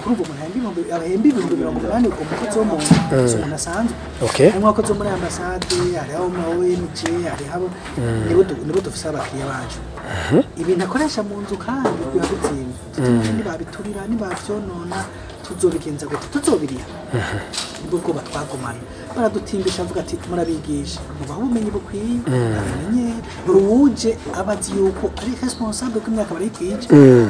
Kuri ubu umuntu ahemba 80,000, ubwo umukozi wo mu nzu si umuntu asanzwe. Harimo abakozi bo muri ambasade, hariho abo mu ONG, hariho abo nibo dufise abakiriya bacu. Ibintu akoresha mu nzu kandi biba bizimvye, tuti nibabiturira, nibavyonona, tuzobigenza gute, tuzobiriha? Nibwo bwoba twagumana. Baradutimbisha, avuga ati murabigisha, mubaha ubumenyi bukwiye, bamenye uwuje aba azi yuko ari responsable ko imyaka barayikwije,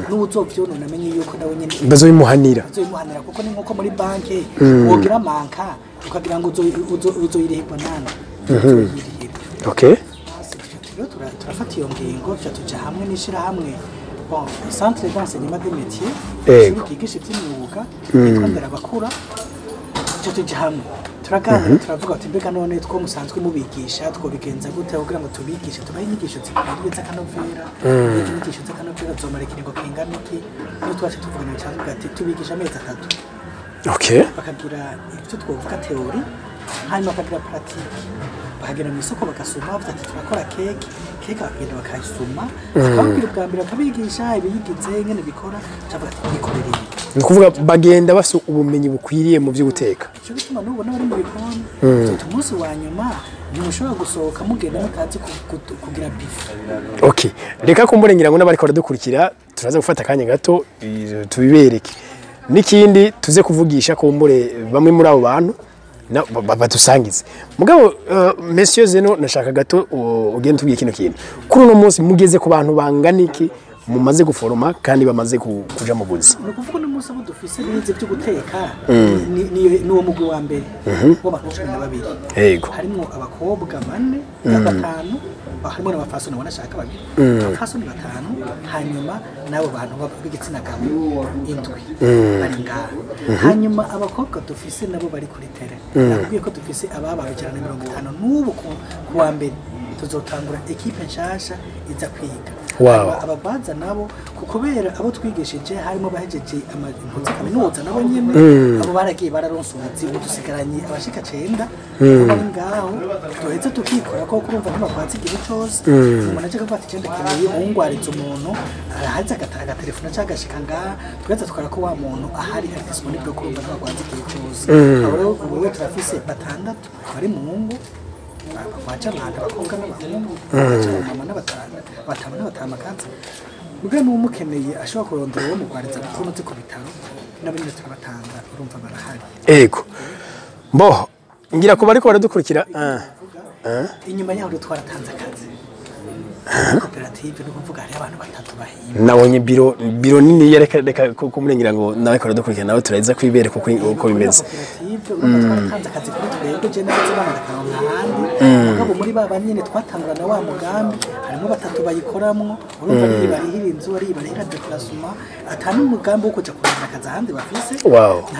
n'uwuzovyonona amenye yuko nawe nyene bazobimuhanira. Bazobimuhanira, kuko ni nkuko muri banki wogira manka ukagira ngo uzoyirihirwa nande, uzoyirihira. Rero turafata iyo ngingo, tuca tuja hamwe n'ishirahamwe, bon, centre d'enseignement des métiers, ishuri ryigisha ivy'imyuga yitwa Nderabakura. Tuca tuja hamwe turaganira, turavuga ati mbega none two musanzwe mubigisha twobigenza gute kugira ngo tubigishe, tubahe inyigisho zikwiriye z'akanovera? Mbega inyigisho z'akanovera zomara ikiringo kingana iki? Niyo twace tuvugana, cyane tuvuga ati tubigisha amezi 3. Bakagira ibyo twovuga théorie, hanyuma bakagira pratique, bakagenda mu isoko bagasoma, bavuga ati turakora keke, keke bakagenda bakayisoma, bakababwira ubwa mbere, bakabigisha ibiyigize, ingene bikora, tukavuga ati bikorere ibi. Ni ukuvuga bagenda bafise ubumenyi bukwiriye mu byo guteka. Icyo gituma n'ubu n'abari mu bikoni tuti umunsi wa nyuma ntimushobora gusohoka mugenda mutazi kugira buffet. Okay, reka kumbure ngira ngo n'abariko baradukurikira turaza gufata akanya gato tubibereke, n'ikindi tuze kuvugisha kumbure bamwe muri abo bantu badusangize. Mugabo monsieur Zeno, nashaka gato ugende tubwiye kino kintu: kuri uno munsi mugeze ku bantu bangana iki mumaze guforoma kandi bamaze kuja mu buzi? Ni ukuvuga uno munsi abo dufise bize byo guteka ni uwo mugwi wa mbere w'abantu 12. Harimo abakobwa bane, batanu, harimo n'abafasoni wanashaka babiri, abafasoni batanu, hanyuma n'abo bantu b'igitsina gabo indwi bari ngaha. Hanyuma abakobwa dufise nabo bari kuri terrain, nakubwiye ko dufise ababaye 150 n'ubu ku wa mbere. Tuzotangura équipe nshasha iza kwiga. Wow. Abagwaza nabo, kubera abo twigishije harimo bahejeje impuzu kaminuza, nabo nyene abo baragiye bararonsa ubuzi. Ubu dusigaranye abashika 9 bari ngaho, duheze tukikora ko kurumva ntibagwaza igihe cose. Umuntu aje akavuga ati: "Icenda keneye ungwariza umuntu", arahaza agatelefona cyangwa agashika ngaha, tugaheza tukora ko wa muntu ahari, ari disponible, kurumva ntibagwaza igihe cose. Abo rero ubu rero turafise batandatu bari mu ngo bagwaje abantu, abakobwa n'abahungu, bagwaje abamama n'abatana, batama n'abatamakazi. Mbwe n'umukeneye ashobora kurondera uwo mugwariza kuko uzi ku bitaro nabo nyine turabatanga, urumva barahari. Ego, mbo ngira kuba ariko baradukurikira. Inyuma yaho rero twaratanze akazi muri koperative, ni ukuvuga hariho abantu batatu bahimba. Nabonye biro nini, reka ko kumurengera ngo nawe baradukurikira, nawe turaza kwibereka uko bimeze. Koperative, urumva twaratanze akazi kuri twebwe, je naze bana ndakaronka ahandi. Mugabo muri ba nyene twatangurana wa mugambi, harimo batatu bayikoramwo. Urumva ari barihira inzu, ari barihira déplacement, ata n'umugambi wo kuja kurondera akazi ahandi bafise.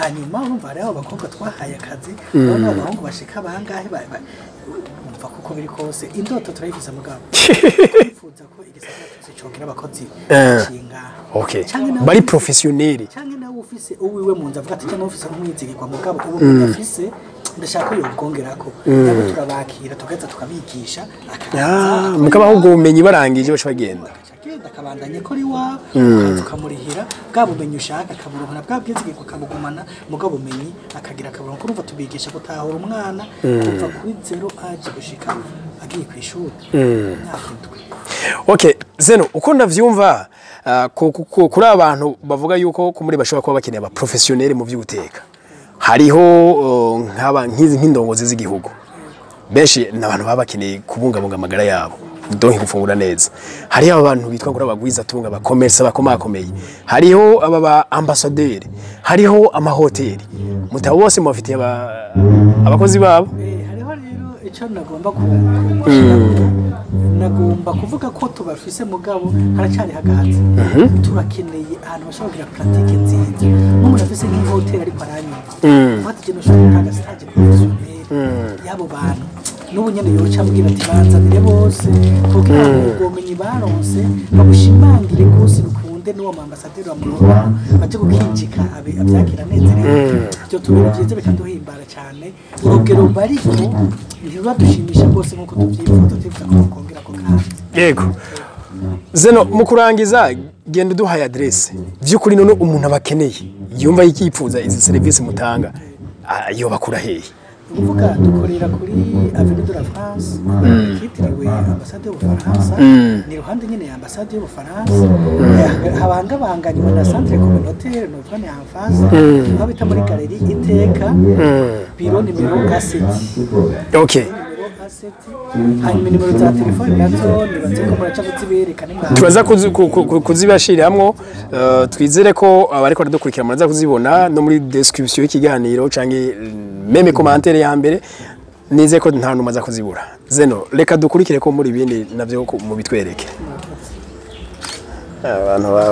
Hanyuma urumva hariho abakobwa twahaye akazi, urabona abahungu bashika bangahe umva kuko biri kose indoto turayifise, mugabo twifuza ko igisagara cyose cogira abakozi bashinga. Canke nawe Bari professionnel. Canke nawe ufise uwiwe mu nzu avuga ati, cyangwa ufise nk'umwizigirwa, mugabo ubu afise ndashaka ko yobwongerako, nabo turabakira, tugaheza tukabigisha, akaza. Mukabaho ubwo bumenyi, barangije baca bagenda. Agaca agenda akabandanya akora iwawe, ukaza ukamurihira bwa bumenyi ushaka akaburonkana, bwa bwizigirwa akabugumana, mugabo bumenyi akagira akaburonka. Urumva tubigisha gutahura umwana kuva kuri zéro aje gushika agiye ku ishuri, imyaka 7. Okay, Zeno, uko ndavyumva, kuri abantu bavuga yuko kumuri bashobora kuba bakeneye aba professionnel mu vy'uguteka, hariho nk'aba nk'izi nk'indongozi z'igihugu, benshi ni abantu baba bakeneye kubungabunga amagara yabo, donc gufungura neza. Hariho abantu bitwa ngo abagwiza tunga, abakomersa bakomakomeye, hariho aba ba ambassadeur, hariho amahoteli, mutabo bose mubafitiye abakozi babo. Hariho rero icyo nagomba gushirako, nagomba kuvuga ko tubafise, mugabo haracyari hagahatse. Turakeneye ahantu bashobora kugira pratique nziza. Nk'umuntu afise nk'ihoteli ariko aranyumva, ufata ikintu ushobora gutanga stage professionnel y'abo bantu, n'ubu nyene yoca ambwira ati: "Banzanire bose", kugira ngo ubwo bumenyi baronse babushimangire rwose, bikunde n'uwo mu ambasaderi wa Murongo baje gukinjika abe abyakira anezerewe. Ibyo tubintu byiza bikaduhimbara cyane. Urugero bariko ntirubadushimisha rwose nk'uko tubyifuza, twifuza ko bakongera ko kandi. Yego, Zeno, mu kurangiza genda uduhaye adresse by'ukuri. None umuntu aba akeneye, yumva yipfuza izi serivisi mutanga, yobakura hehe? Ni ukuvuga dukorera kuri Avenue de la France, kitiriwe ambasade y'Ubufaransa, ni iruhande nyine ya ambasade y'Ubufaransa. Habangabanganywe na centre communautaire, ni ukuvuga ni en face, aho bita muri galerie Iteka, biro nimero A7. Nimero A7. Hanyuma nimero za telefone nazo nibaze ko muraca kuzibereka nimwa Turaza kuzibashiriramwo, twizere ko abariko baradukurikira muraza kuzibona no muri description y'ikiganiro canke même commentaire ya mbere. Nize ko nta numwe aza kuzibura. Zeno, reka dukurikire ko muri ibindi navyo mu bitwereke abantu baba.